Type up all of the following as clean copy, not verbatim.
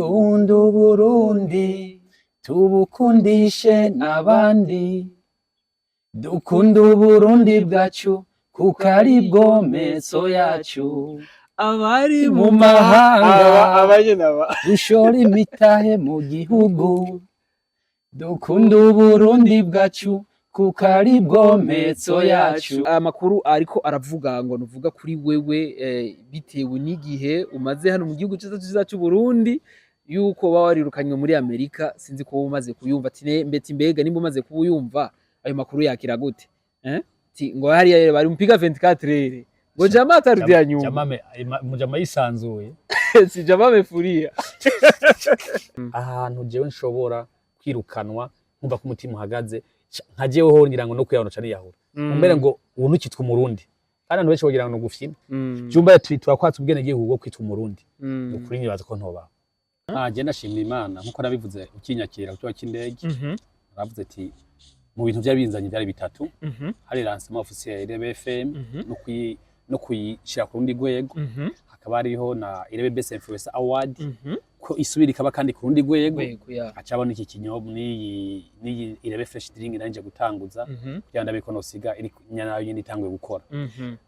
Kunda Uburundi, tubukundishe n'abandi. Dukunde Uburundi bwacu kuko ari bwo metso yacu. Abari mu mahanga abanye naba dushora imitahe mu gihugu. Dukunde Uburundi bwacu kuko ari bwo metso yacu. Amakuru ariko aravuga ngo nuvuga kuri wewe, bitewe n'igihe umaze hano mu gihugu cyiza cyiza cy'u Burundi, yuko baba warirukanywe muri Amerika. Sinzi ko wowe umaze kuyumva, ati mbeti mbega nimba umaze kuwuyumva, ayo makuru yakira gute, eh? Ti ngo hariya bari mpiga 24 heures, ngo jamaa atarudia nyuma. Mujama yisanzuye. Si jamaa amefuria. Ahantu jewe nshobora kwirukanwa nkumva ko umutima uhagaze, nka jewe ho ngira ngo no kwiyahura ca niyahura, mbere ngo ubu ntukitwa Umurundi, kandi abantu benshi bagira ngo ni ugufyina. Jumba turakwatsa ubwene gihugu bwo kwitwa Umurundi. Ukuri nibaza ko ntobaho. Je ndashimira Imana nkuko nabivuze ukinyakira ku kibuga cy'indege. Naravuze ati mu bintu byari binzanye byari bitatu: hari lancement officiel ya Irebe FM no kuyishira ku rundi rwego, hakaba hariho na Irebe Best Influencer Award ko isubira ikaba kandi ku rundi rwego, Rwego ya. Hacabona iki kinyobwa n'iyi Irebe Fresh Drink nanje gutanguza kugira ngo ndabe ko nosiga iri nayo nyine itanguye gukora.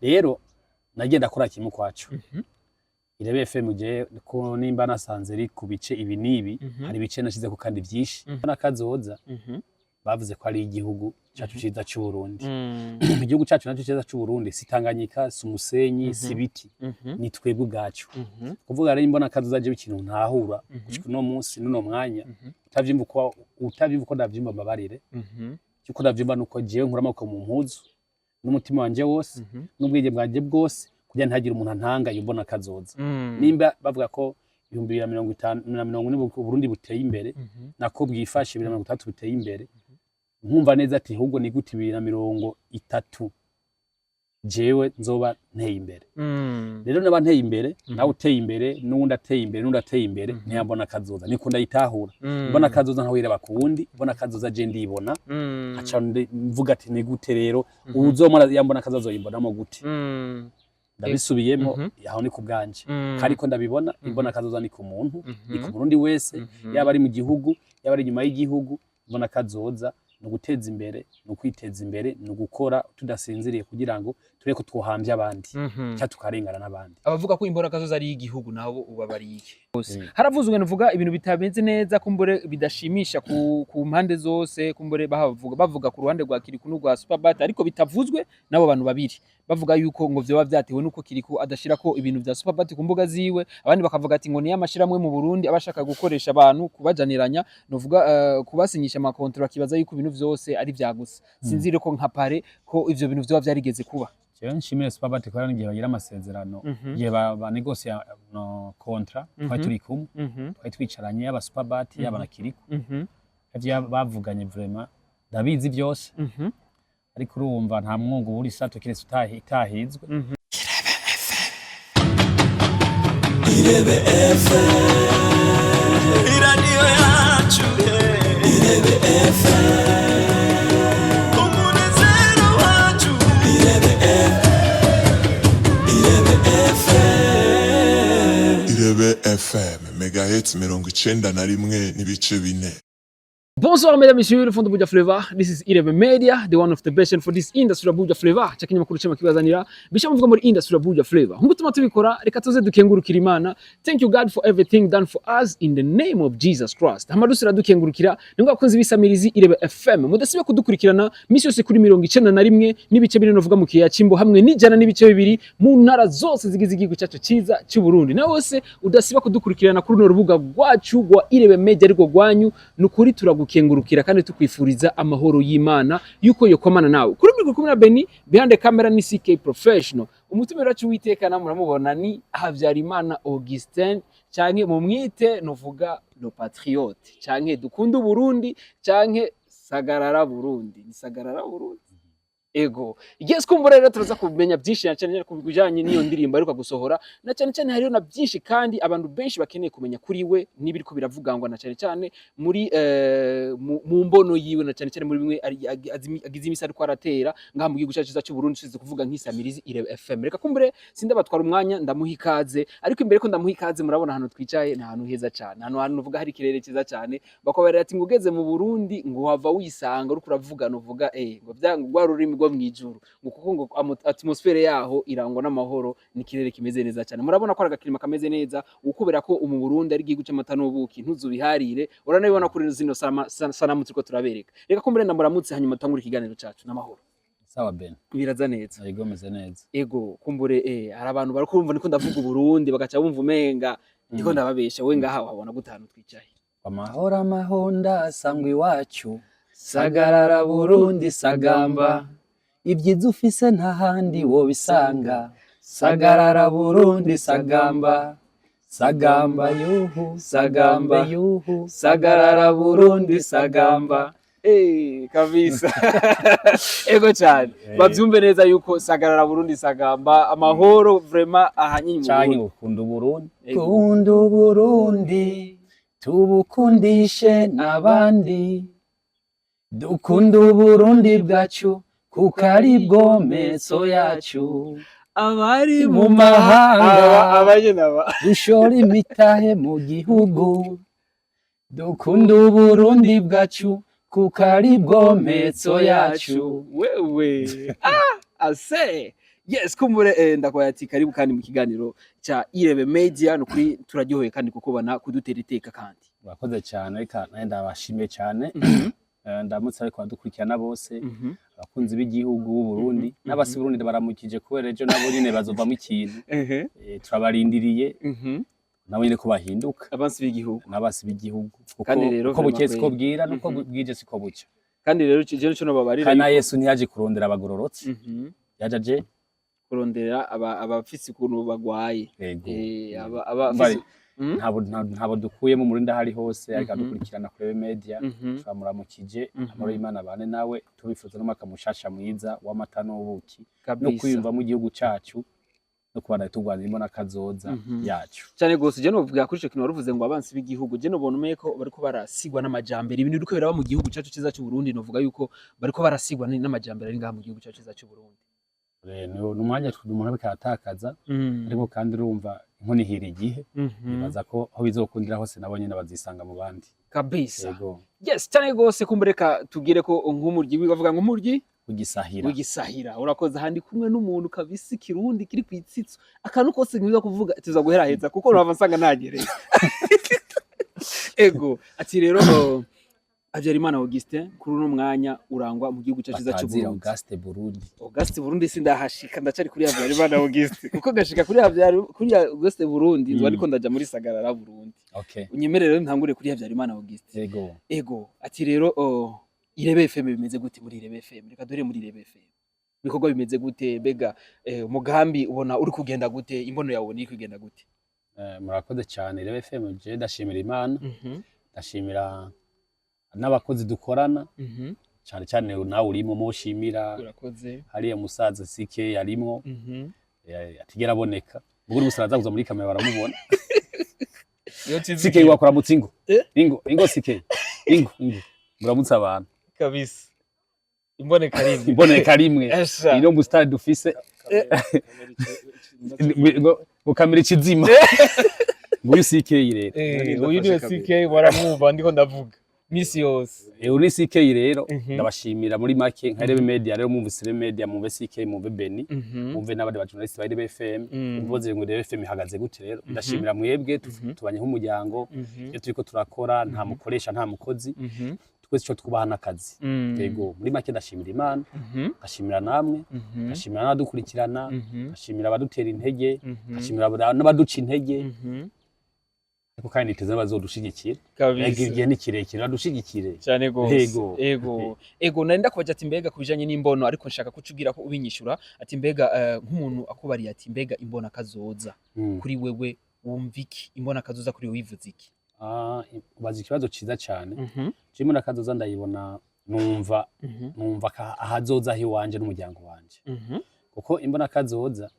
Rero nagenda kora kimwe kwacu. Irebe FM je ko nimba nasanze iri ku bice ibi n'ibi, hari ibice nashizeko kandi byinshi n'akazoza. Bavuze ko ari igihugu cacu ciza c'u Burundi. Igihugu cacu naco ciza c'u Burundi si Tanganyika, si umusenyi, si ibiti, ni twebwe ubwacu. Kuvuga rero imbona kazoza, je ikintu ntahura gushika uno munsi n'uno mwanya, utavyumva uko ndavyumva, mbabarire. Uko ndavyumva nuko jewe nkura amaboko mu mpuzu n'umutima wanje wose n'ubwenge bwanje bwose kugira ntihagire umuntu antanga iyo mbona kazoza. Nimba bavuga ko 2050 na 40 Burundi buteye imbere, nako bwifashe 2030 buteye imbere, nkumva neza ati ahubwo ni gute 2030 jewe nzoba nteye imbere? Rero naba nteye imbere, nawe uteye imbere, n'uwundi ateye imbere, n'undi ateye imbere, ntiyambona kazoza. Niko ndayitahura. Mbona kazoza nkaho wireba ku wundi, mbona kazoza je ndibona, nkaca mvuga ati ni gute rero uzomara yambona kazoza azoyimbonamo gute? Ndabisubiyemo. Aho ni ku bwanje, kandi ko ndabibona, imbona kazoza ni ku muntu, ni ku Murundi wese, yaba ari mu gihugu, yaba ari inyuma y'igihugu. Imbona kazoza ni uguteza imbere, ni ukwiteza imbere, ni ugukora tudasinziriye kugira ngo turebe ko twohambya abandi cyangwa tukarengana n'abandi. Abavuga ko imbona kazoza ari igihugu nabo ubabariye iki? Haravuzwe nuvuga ibintu bitameze neza, kumbure bidashimisha ku mpande zose, kumbure bahavuga bavuga ku ruhande rwa Kiriku n'urwa Superbat, ariko bitavuzwe n'abo bantu babiri, bavuga yuko ngo vyoba vyatewe nuko Kiriku adashirako ibintu vya Superbat ku mbuga ziwe. Abandi bakavuga ati ngo niyo amashirahamwe mu Burundi aba ashaka gukoresha abantu kubajaniranya, nuvuga kubasinyisha amakontra, bakibaza yuko ibintu vyose ari vya gusa. Sinzi rero ko nka pare ko ivyo bintu vyoba vyarigeze kuba. Jewe nshimire Superbat kubera n'igihe bagira amasezerano, igihe banegosia no contrat, twari turi kumwe, twari twicaranye, yaba Superbat, yaba na Kiriku. Ivyo bavuganye vraiment ndabizi byose, ariko urumva nta mwungu buri sato kiretse itahizwe. Irebe FM, iradiyo yacu, Irebe FM, umunezero wacu, Irebe Irebe FM. Irebe FM, megahertz 91.4. Bonsoir mesdames, messieurs, le fond de Buja Flavor. This is Irebe Media, the one of the best for this industry of Buja Flavor. Cha kinyamakuru cema kibazanira bisha muvuga muri industry of Buja Flavor. Nkuko tuma tubikora, reka tuze dukengurukira Imana. Thank you God for everything done for us in the name of Jesus Christ. Hama dusira dukengurukira nibwo abakunzi bisamirizi Irebe FM. Mudasiba kudukurikirana misi yose kuri 91.4 novuga mu kiya Cimbo, hamwe n'100.2 mu ntara zose zigize igihugu cyacu cyiza cy'u Burundi. Na wose udasiba kudukurikirana kuri runo rubuga rwacu rwa Irebe Media ariko rwanyu, nukuri turagukengurukira kandi tukwifuriza amahoro y'Imana yuko yokomana nawe. Kuri mikoro kumwe na Beni, behind the camera ni CK Professional. Umutumire wacu witeka namwe muramubona, ni Habyarimana Augustin, canke mumwite novuga le patriote, canke dukunda Burundi, canke Sagarara Burundi. Ni Sagarara Burundi. Ego. Yes, kumbura rero turaza kumenya byinshi na cyane cyane ku bijanye n'iyo ndirimbo aheruka gusohora, na cyane cyane hariho na byinshi kandi abantu benshi bakeneye kumenya kuri we n'ibiriko biravugangwa, na cyane cyane muri mu mbono yiwe, na cyane cyane muri bimwe agize imisi ariko aratera ngaha mu gihugu cyacu cyiza cy'u Burundi, tuzi kuvuga nk'isamirizi Irebe FM. Reka kumbure sindabatwara umwanya, ndamuha ikaze. Ariko imbere ko ndamuha ikaze, murabona ahantu twicaye ni ahantu heza cyane, ahantu uvuga hari ikirere cyiza cyane. Bakwabarira ati ngo ugeze mu Burundi ngo wava wisanga uriko uravugana uvuga ngo bya ngo rwa rurimi rwo mw'ijuru, ngo kuko ngo atmosphère yaho irangwa n'amahoro n'ikirere kimeze neza cyane. Murabona ko ari agakirima kameze neza, ukubera ko mu Burundi ari igihugu c'amata n'ubuki, ntuzubiharire, uranabibona kuri zino sanamu turiko turabereka. Reka kumbure ndamuramutse, hanyuma tutangure ikiganiro cacu. N'amahoro? Sawa Ben. Biraza neza? Yego, meze neza. Ego, kumbure hari abantu bariko bumva niko ndavuga Uburundi bagaca bumva umenga ndiko ndababesha. We ngaha wabona gute ahantu twicaye? Amahoro amahonda asangwa iwacu, sagarara Burundi sagamba, ibyiza ufise nta handi wobisanga, sagarara Burundi sagamba, sagamba yuhu, sagamba yuhu, sagarara Burundi sagamba. Kabisa, ego cyane. Bavyumve neza yuko sagarara Burundi sagamba, amahoro vraiment ahanyinyi mu Canke Burundi. ukunda Uburundi. Ego. Kunda Uburundi tubukundishe n'abandi, dukunda Uburundi bwacu kuko ari bwo metso yacu. Abari mu mahanga abanye naba dushora imitahe mu gihugu, dukunda Uburundi bwacu kuko ari bwo metso yacu. Wewe ase yes, kumbure ndakwaye ati karibu kandi mu kiganiro ca Irebe Media. Nukuri turaryoheye kandi kukubona, kudutera iteka kandi. Urakoze cyane, reka nawe ndabashimiye cyane. Ndamutse ariko badukurikirana bose, abakunzi b'igihugu b'u Burundi n'abasi Burundi baramukije, kubera ejo nabo nyene bazovamo ikintu. Turabarindiriye nabo nyene ko bahinduka. Abansi b'igihugu. N'abasi b'igihugu, kuko Kandi rero uko bukeye vraiment siko bwira, nuko bwije siko buca. Kandi rero je nico nobabarira. Kandi na Yesu ntiyaje kurondera abagororotse, yaje aje kurondera abafise ukuntu bagwaye. Yego. Abafise Ntabo dukuyemo muri ndahari hose, ariko adukurikirana kuri media, turamuramukije. Amahoro y'Imana bane nawe, tubifuza n'umwaka mushasha mwiza w'amata n'ubuki no kwiyumvamo igihugu cacu no kubana turwanira imbona kazoza yacu. Cyane gose. Je novuga kuri ico kintu waruvuze ngo abansi b'igihugu, je nobona umeye ko bariko barasigwa n'amajambere, ibintu biriko biraba mu gihugu cacu ciza c'u Burundi. Novuga yuko bariko barasigwa n'amajambere ari ngaha mu gihugu cacu ciza c'u Burundi. Ni umwanya umuntu ariko aratakaza, ariko kandi urumva inkono ihira igihe. Nibaza ko aho bizokundira hose nabo nyene bazisanga mu bandi. Kabisa. Yego. Yes, cyane gose. Kumbureka tugire ko nk'umuryi bavuga ngo umuryi ugisahira. Ugisahira. Urakoze. Ahandi kumwe n'umuntu kabisa ikirundi kiri kwitsitso, akantu kose nkiza kuvuga tuza guheraheza kuko urava nsanga nagereye. Ego, ati rero Habyarimana Augustin, kuri uno mwanya urangwa mu gihugu cyacu cyiza cy'u Batazira Burundi. Auguste Burundi. Auguste Burundi sindahashika, ndacari kuri Habyarimana Augustin, kuko gashika kuri Habyari kuri Auguste Burundi nzwa ariko ndaja muri Sagarara Burundi. Unyemerere rero ntangure kuri Habyarimana Augustin. Yego. Ego, ati rero Irebe FM bimeze gute? Muri Irebe FM, reka dore muri Irebe FM ibikorwa bimeze gute? Mbega umugambi ubona uri kugenda gute? Imbono yawe ubona iri kugenda gute? Murakoze cyane. Irebe FM, je ndashimira Imana, ndashimira n'abakozi dukorana, cyane cyane nawe urimo mushimira. Urakoze. Hariya musaza CK yarimwo, atigera aboneka ubwo umusaza aza kuza muri kamera baramubona. CK wakuramutse, ingo. Ingo, ingo CK, ingo, ingo muramutse abantu. Kabisa, imboneka rimwe. Imboneka rimwe. Esha. Ino musitari dufise ngo kamera ikizima, nguyu CK rero. Uyu niwe CK, baramwumva ndiko ndavuga misi yose. Uyu ni CK rero. Ndabashimira muri make nka Irebe Media. Rero mwumvise Irebe Media, mwumve CK, mwumve Beni, mwumve n'abandi ba journalist ba Irebe FM, mwumve ngo Irebe FM ihagaze gute. Rero ndashimira mwebwe, tubanye nk'umuryango. Iyo turiko turakora nta mukoresha nta mukozi, twese ico twubaha n'akazi. Yego, muri make ndashimira Imana, ngashimira namwe, ngashimira n'abadukurikirana, ngashimira abadutera intege, ngashimira n'abaduca intege, ariko kandi niteze n'abazodushigikira. Ega igihe ni kirekire, badushigikire. Cyane gose. Yego. Ego, ego, nari ndakubaza ati mbega kubijanye n'imbono, ariko nshaka kucubwira ko ubinyishura ati mbega nk'umuntu akubariye ati mbega imbona kazoza kuri wewe wumva iki? Imbona kazoza kuri wewe wivuze iki? Ah, ubaza ikibazo ciza cane. Jewe imbona kazoza ndayibona Numva numva ahazoza hiwanje n'umuryango wanje, kuko imbona kazoza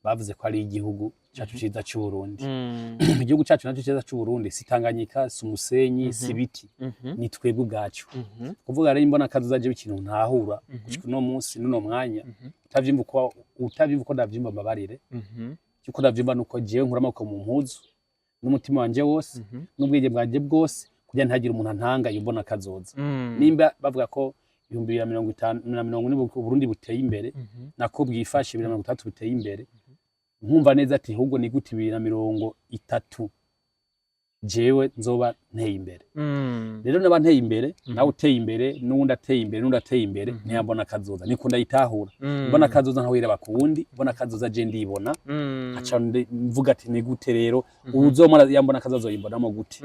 bavuze ko ari igihugu cacu ciza c'u Burundi. Igihugu cacu naco ciza c'u Burundi si Tanganyika, si umusenyi, si ibiti, ni twebwe ubwacu. Kuvuga rero imbona kazoza, je ikintu ntahura gushika uno munsi n'uno mwanya, utavyumva uko ndavyumva, mbabarire, uko ndavyumva nuko jewe nkura amaboko mu mpuzu n'umutima wanje wose n'ubwenge bwanje bwose kugira ntihagire umuntu antanga iyo mbona kazoza. Nimba bavuga ko 2050 Burundi buteye imbere, nako bwifashe, 2060 buteye imbere, nkumva neza ati ahubwo ni gute 2030 jewe nzoba nteye imbere? Rero naba nteye imbere, nawe uteye imbere, n'uwundi ateye imbere, n'undi ateye imbere, ntiyambona kazoza. Niko ndayitahura. Mbona kazoza nkaho wireba ku wundi, mbona kazoza je ndibona, nkaca mvuga ati ni gute rero uzomara yambona kazoza yimbonamo gute?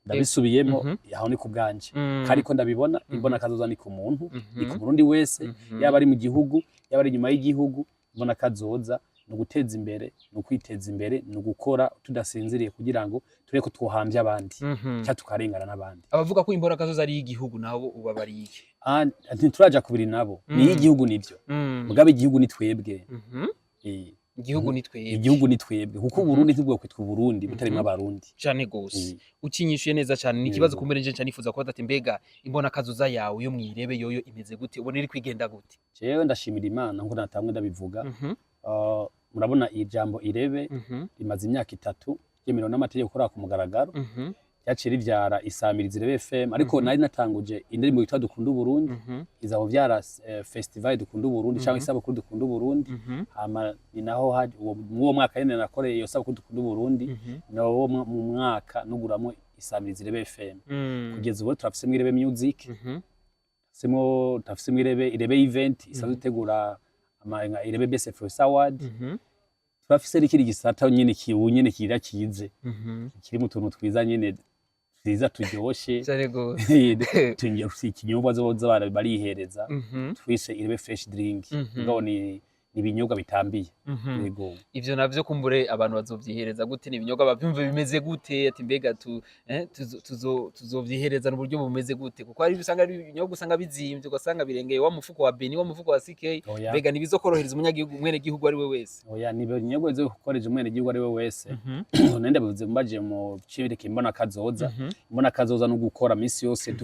Ndabisubiyemo, aho ni ku bwanje, kariko ndabibona. Imbona kazoza ni ku muntu, ni ku Murundi wese, yaba ari mu gihugu, yaba ari inyuma y'igihugu. Imbona kazoza ni uguteza imbere, ni ukwiteza imbere, ni ugukora tudasinziriye kugira ngo turebe ko twohambya abandi cyangwa tukarengana n'abandi. Abavuga ko imbona kazoza ari iy'igihugu nabo ubabariye iki? Ah, ntituraja kubiri nabo. Ni iy'igihugu nivyo, mugabe igihugu ni twebwe. Igihugu ni twebwe. Igihugu ni twebwe, kuko Uburundi ntibwo kwitwa Uburundi butarimwo Abarundi. Cane gose. Ucinyishuye neza cane. Ni ikibazo kumbere nje nca nifuza kubaza ati mbega imbona kazoza yawe yo mwirebe yoyo imeze gute? Ubona iri kwigenda gute? Jewe ndashimira Imana nkuko natamwe ndabivuga. Murabona ijambo Irebe rimaze imyaka 3 ryemerewe n'amategeko gukora ku mugaragaro. Ryaciye rivyara isamirizi Irebe FM, ariko nari natanguje indirimbo yitwa Dukunda Uburundi, iza kuvyara festival Dukunda Uburundi cyangwa isabukuru Dukunda Uburundi. Hama ni naho mw'uwo mwaka nyene nakoreye iyo sabukuru Dukunda Uburundi, nawo mu mwaka nuguramo isamirizi Irebe FM. Kugeza ubu turafisemwo Irebe Music, turafisemwo Irebe Event isanzwe itegura nka Irebe Best Influencer Award. Turafise n'ikindi gisata nyene kiwu nyene kira kize, kirimo utuntu twiza nyene, twiza turyoshe. Cane gose. Tungiye ikinyobwa zoza barihereza, twise Irebe Fresh Drink. Mugabo ni ibinyobwa bitambiye. Yego. Ivyo navyo kumbure abantu bazovyihereza gute? Ni ibinyobwa bavyumve bimeze gute? Ati mbega tu eh, tuzo tuzo tuzovyihereza n'uburyo bumeze gute? Kuko hari usanga ari ibinyobwa usanga bizimvye, ugasanga birengeye wa mufuko wa Beni, wa mufuko wa CK. Oya. Mbega nibizokorohereza umunyagihugu, mwene gihugu ari we wese? Oya, ni ibinyobwa bizo gukoresha umwene gihugu ari we wese. Nende bivuze mbaje mu cibireke imbona kazoza. Imbona kazoza no gukora misi yose,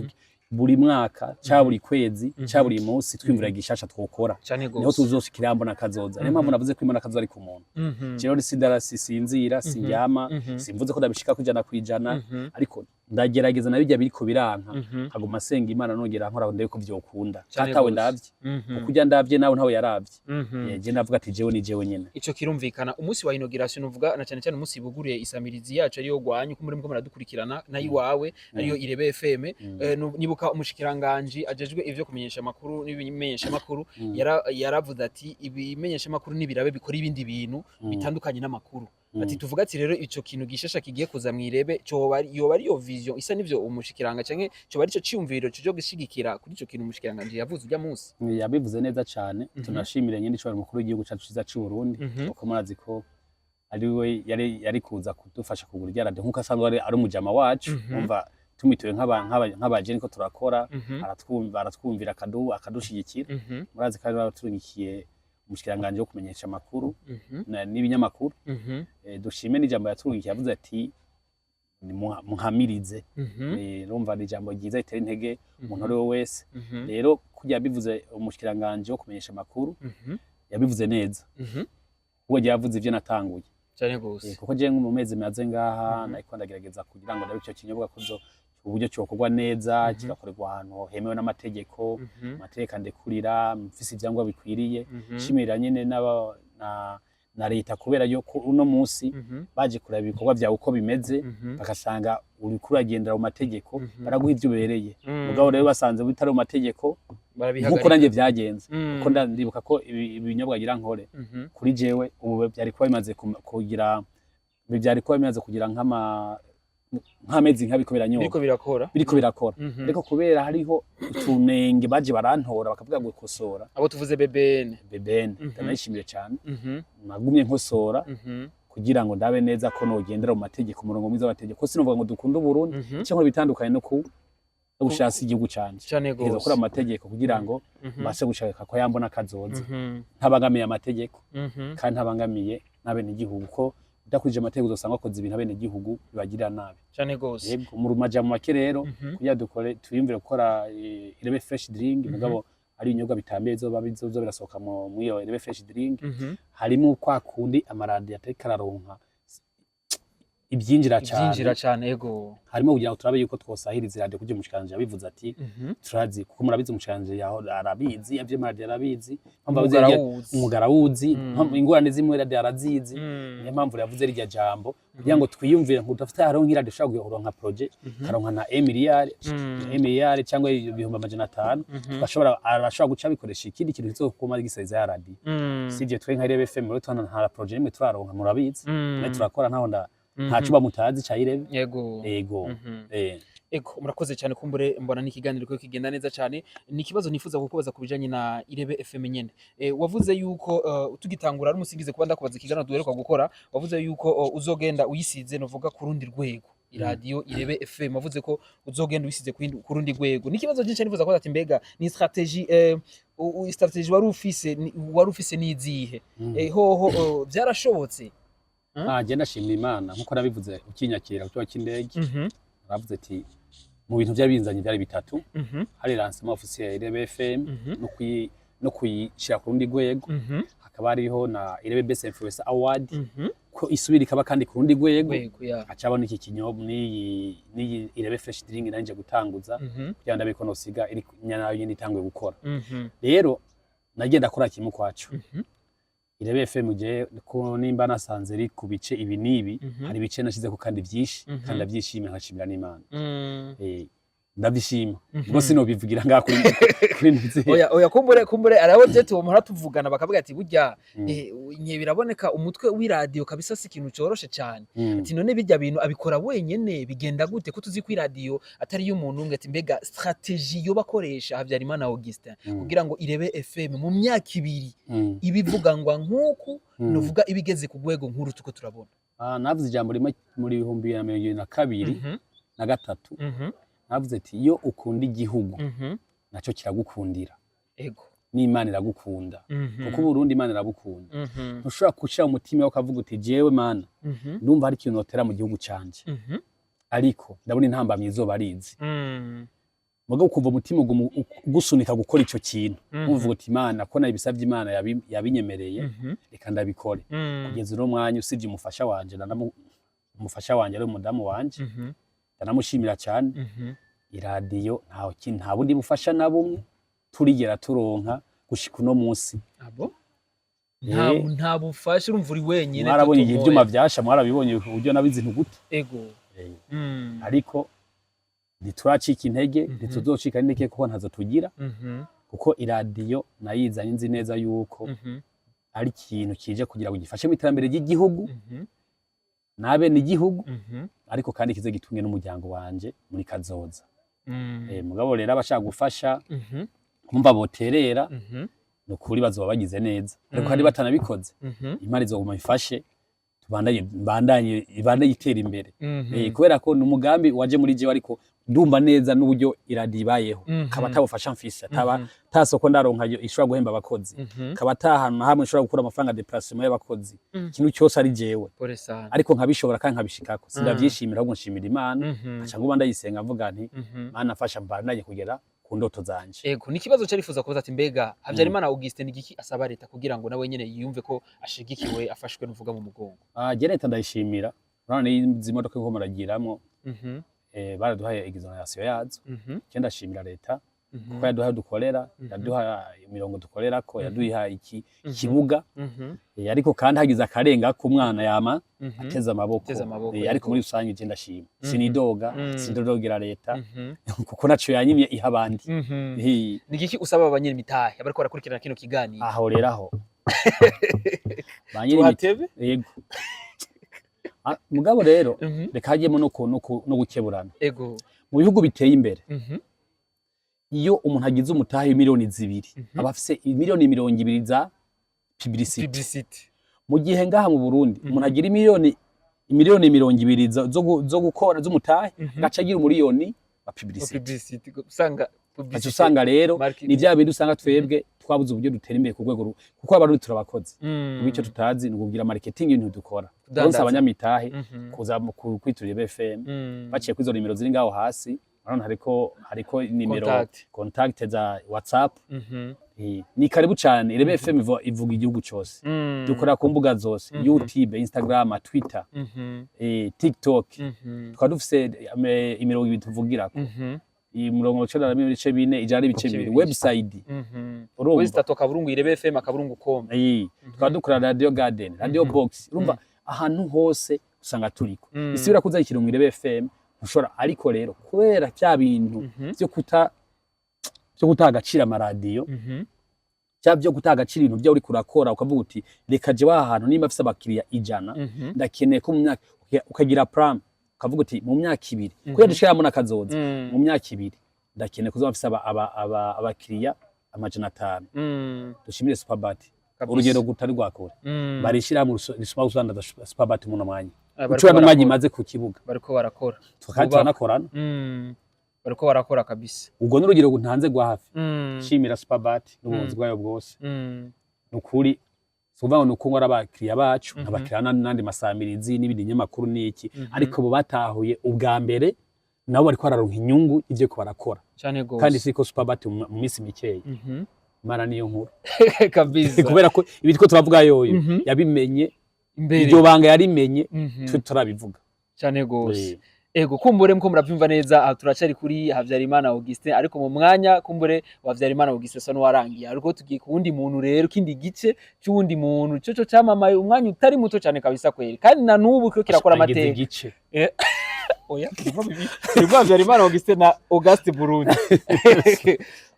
buri mwaka ca buri kwezi ca buri munsi twimvira gishasha twokora, Cane niho gose. tuzoshikira mbona kazoza. Niyo mpamvu navuze ko imbona kazoza ari ku muntu. Jewe sindara, sisinzira, sindyama. Simvuze ko ndabishika 100%, ariko ndagerageza. Na bijya biriko biranka, nkaguma nsenga Imana, nongera nkora ndebe ko vyokunda. Cane Katawe gose. ndavye, kuko ujya ndavye nawe ntawe yaravye. Je ndavuga ati jewe ni jewe nyene. Ico kirumvikana. Umunsi wa inauguration uvuga na cyane cyane umunsi buguriye isamirizi yacu ariyo gwanyu ko muri mko muradukurikirana nayo iwawe ariyo Irebe FM. Nibuka umushikiranganji ajejwe ivyo kumenyesha amakuru n'ibimenyesha amakuru yaravuze ati ibimenyesha amakuru n'ibirabe bikora ibindi bintu bitandukanye n'amakuru. Ati tuvuga ati rero ico kintu gishasha kigiye kuza mwirebe coba yoba ari yo vision isa n'ivyo umushikiranga, canke coba ari ico ciyumviro cyo gushigikira kuri ico kintu umushikiranganje yavuze ujya munsi? Yabivuze neza cane. Tunashimire nyine icubahiro umukuru w'igihugu cacu ciza c'u Burundi, kuko murazi ko ari we yari kuza kudufasha kugura irya radio, nkuko asanzwe ari umujama wacu. Umva tumituye nk'abajeni ko turakora, aratwumva, aratwumvira, akadushigikira. Murazi ko ari baraturungikiye umushikiranganji wo kumenyesha amakuru n'ibinyamakuru. Dushime n'ijambo yaturungikiye, yavuze ati muhamirize. Urumva ni ijambo ryiza ritera intege umuntu ari we wese. Rero kurya yabivuze umushikiranganji wo kumenyesha amakuru, yabivuze neza, kuko yavuze ivyo natanguye. Cyane gose. Kuko je nko mu mezi maze ngaha nariko ndagerageza kugira ngo ndabe ico kinyobwa kuzo uburyo cokorwa neza, kigakorerwa ahantu hemewe n'amategeko, amategeko andekurira, mfise ivyangombwa bikwiriye. Nshimira nyene na leta kubera yuko uno munsi baje kuraba ibikorwa vyawe uko bimeze, bagasanga uriko uragendera mu mategeko, baraguha ivyo ubereye. Mugabo rero basanze bitari mu mategeko, Barabihagarika. nkuko nanje vyagenze, kuko ndibuka ko ibinyobwa ngira nkore, kuri jewe ubu byari kuba bimaze kugira byari kuba bimaze kugira nk'amezi nk'abiko biranyoba. Biriko birakora. Biriko birakora. Ariko kubera hariho utunenge baje barantora bakavuga ngo kosora. Abo tuvuze BBN. BBN. Ndanayishimiye cyane. Nagumye nkosora kugira ngo ndabe neza ko nogendera mu mategeko, umurongo mwiza w'amategeko, ko sinovuga ngo dukunda Uburundi cyangwa bitandukanye no ku No gushira hasi igihugu canje. Cane Ntegerezwa gose. gukora amategeko kugira ngo mbashe gushaka ko yambona kazoza, ntabangamiye amategeko kandi ntabangamiye n'abenegihugu, ko udakurije amategeko uzosanga wakoze ibintu abenegihugu bibagirira nabi. Cane gose. Yego, mu majambo make rero, kugira dukore, twiyumvire gukora Irebe Fresh Drink, mugabo ari ibinyobwa bitambiye bizoba bizoza birasohoka mu iyo Irebe Fresh Drink. Harimo kwa kundi amaradiyo atariko araronka ibyinjira cyane. Ivyinjira cane, ego. Harimo kugira ngo turabe yuko twosahiriza iradiyo, kugira umushikiranganji yabivuze ati turazi, kuko murabizi, umushikiranganji yaho arabizi ivy'amaradiyo, arabizi mpamvu avuze Umwuga arawuzi. Umwuga arawuzi, mpamvu ingorane zimwe iradiyo arazizi. Niyo mpamvu yavuze rirya jambo kugira ngo twiyumvire ngo udafite, hariho nk'iradiyo ushobora kuronka projet, karonka nka 1 miliyari, 1 miliyari cyangwa 500,000, tugashobora, arashobora guca bikoresha ikindi kintu kizokuma gisariza ya radiyo. Sivyo, twe nka Irebe FM rero twana nta projet nimwe turaronka, murabizi. Mwe turakora ntaho nda nta cuba mutazi ca Irebe. Yego. Ego. Ego, murakoze cyane. Kumbure mbona n'ikiganiro ko kigenda neza cyane. Ni ikibazo nifuza kukubaza ku bijanye na Irebe FM nyene. Wavuze yuko tugitangura ari umusingize kuba ndakubaza ikiganiro duheruka gukora, wavuze yuko uzogenda uyisize, novuga, ku rundi rwego iradiyo Irebe FM. Wavuze ko uzogenda uyisize ku rundi rwego. Ni ikibazo cyinshi nifuza kubaza ati mbega ni stratégie stratégie wari ufise nizihe? Hoho byarashobotse? Ah, je ndashimira Imana nkuko nabivuze ukinyakira ku kibuga cy'indege. Naravuze ati mu bintu byari binzanye byari bitatu: hari lancement officiel ya Irebe FM, no kuyishira ku rundi rwego, hakaba hariho na Irebe Best Influencer Award, ko isubira ikaba kandi ku rundi rwego, Rwego ya. hacabona iki kinyobwa n'iyi Irebe Fresh Drink nanje gutanguza, kugira ngo ndabe ko nosiga iri nayo nyene itanguye gukora. Rero nagenda kora kimwe kwacu. Irebe FM, je ko nimba nasanze iri ku bice ibi n'ibi, hari ibice nashizeko kandi byinshi, kandi ndabyishimira, nkashimira n'Imana. Ndabyishima ubwo sinobivugira ngaha kuri ntuzi. Oya oya, kumbure arabo je tumuhora tuvugana bakavuga ati burya nye biraboneka umutwe w'iradiyo kabisa si ikintu coroshe cyane. Ati none bijya bintu abikora wenyene, bigenda gute, ko tuzi ko iradiyo atari y'umuntu umwe? Ati mbega stratégie yo bakoresha Habyarimana Augustin kugira ngo Irebe FM mu myaka 2 ibivuga ngwa nk'uku, novuga ibigeze ku rwego nkuru tuko turabona? Ah, navuze ijambo rimwe muri 2022 na gatatu. Navuze ati iyo ukunda igihugu, naco kiragukundira. N'Imana iragukunda, kuko Uburundi Imana irabukunda. Ntushobora gushira umutima wawe ukavuga uti jewe Mana, ndumva hari ikintu notera mu gihugu canje, ariko ndabona intambamyi izoba arizi. Mugabo ukumva umutima uguma ugusunika gukora ico kintu, uvuga uti Imana ko nabisabye, Imana yabinyemereye, reka ndabikore. Kugeza uno mwanya, usibye umufasha wanje, umufasha wanje ari umudamu wanje, ndanamushimira cyane, iradiyo nta bundi bufasha na bumwe turigera turonka gushika uno munsi. Abo nta nta bufasha, urumva uri wenyine. Mwarabonye igihe Totomoya. ivyuma vyasha, mwarabibonye uburyo nabizi ntugute. Ariko ntituracika intege, ntituzocika intege kuko ntazo tugira, kuko iradiyo nayizanye nzi neza yuko ari ikintu kije kugira ngo gifashe mu iterambere ry'igihugu n'abene igihugu, ariko kandi kize gitunge n'umuryango wanje muri kazoza. Mugabo rero abashaka gufasha, kumva boterera, ni ukuri bazoba bagize neza, ariko kandi batanabikoze, Imana izoguma ifashe tubandanye, mbandanye, ibandanye itera imbere. Kubera ko ni umugambi waje muri jewe, ariko ndumva neza n'uburyo iradiyo ibayeho, kaba atabufasha mfise, ataba ta soko ndaronka yo ishobora guhemba abakozi, kaba ata hantu na hamwe nshobora gukura amafaranga déplacement y'abakozi, ikintu cyose ari jewe. Pole sana. Ariko nkabishobora kandi nkabishikako, sindavyishimira, ahubwo nshimira Imana, nkaca nguba ndayisenga mvuga nti Mana mfasha mbandanye kugera ku ndoto zanje. Ego, ni ikibazo carifuza kubaza ati mbega Habyarimana Augustin ni igiki asaba leta kugira ngo nawe nyene yiyumve ko ashigikiwe, afashwe n'uvuga mu mugongo? Ah, je leta ndayishimira. Urabona n'izi modoka ko muragiramwo, baraduhaye exonération yazo. Je ndashimira leta kuko yaduhaye dukorera, yaduha imirongo dukorerako, yaduha iki kibuga. Ariko kandi hagize akarenga k'umwana yama ateze amaboko. Ateze amaboko, Ariko yego. muri rusange je ndashima, sinidoga, sindodogera leta, kuko naco yanyimye iha abandi. Ni igiki usaba abanyemitahe abariko barakurikirana kino kiganiro? Aho rero aho ba nyiri Tuhatebe? Yego. Ah, mugabo rero reka hajyemo no gukeburana. Mu bihugu biteye imbere, iyo umuntu agize umutahe w'imiliyoni 2, aba afise imiliyoni 20 za publicity. Publicity. Mu gihe ngaha mu Burundi umuntu agira imiliyoni 20 zo gukora z'umutahe, agaca agira umuriyoni wa ba publicity. Publicity usanga Aca usanga rero marketing. ni bya bindi usanga twebwe twabuze uburyo dutera imbere ku rwego kuko Abarundi turabakozi. Icyo tutazi ni ukugira marketing y'ibintu dukora. Kudandaza. Kudandaza abanyamitahe kuza mu kwiturira BFM baciye kuri izo nimero ziri ngaho hasi. Urabona hariko nimero Contact. Contact za WhatsApp. Ni karibu cyane. Irebe FM ivuga igihugu cyose. Dukora ku mbuga zose: YouTube, Instagram, Twitter, TikTok. Tukaba dufise imirongo ibiri tuvugirako: imirongo 91.4, Ibice 100.2, bibiri. website. Urumva? Wezi tatu akaburungu Irebe FM akaburungu com. Tukaba dukora Radio Garden, Radio Box. Urumva, ahantu hose usanga turiko. Isubira kuza ikintu mu Irebe FM ntushobora. Ariko rero kubera cya bintu vyo kutaha agaciro amaradiyo, cya byo gutaha agaciro ibintu byo uriko urakora, ukavuga uti reka je wa hantu nimba afise abakiriya 100, ndakeneye ko mu myaka ukagira plan, ukavuga uti mu myaka 2, kubera dushiramo n'akazoza, mu myaka 2 ndakeneye kuzoba mfise abakiriya 500. Dushimire Superbat. Urugero gutari rwakure, barishira mu risuma gusandaza Superbat mu mwanya Bariko ucura n'umwanya barakora. imaze ku kibuga. Bariko barakora. Tukaba Bubaka. turanakorana. Bariko barakora kabisa. Ubwo n'urugero ntanze rwa hafi. Shimira Superbat n'ubuyobozi bwayo bwose. Nukuri si ukuvuga ngo ni uko ngo ari abakiriya bacu, abakiriya n'andi masamirizi n'ibindi binyamakuru n'iki, ariko bo batahuye ubwa mbere, nabo bariko bararonka inyungu ivyo ko barakora. Cyane gose. Kandi siko Superbat mu minsi mikeya, Imana niyo nkuru. Kubera ko ibi two turavuga yoyo yabimenye Imbere. iryo banga yarimenye, twe turabivuga. Cyane gose. Ego, kumbure muko muravyumva neza, aha turacari kuri Havyarimana Augustin, ariko mu mwanya kumbure wa Havyarimana Augustin asa n'uwarangiye, ariko tugiye ku wundi muntu rero, kindi gice c'uwundi muntu coco camamaye umwanya utari muto cyane kabisa kweri, kandi na n'ubu kiriko kirakora Agize amateka. igice. Oya, ibiva bibiri. Ibiva Havyarimana Augustin na Auguste Burundi.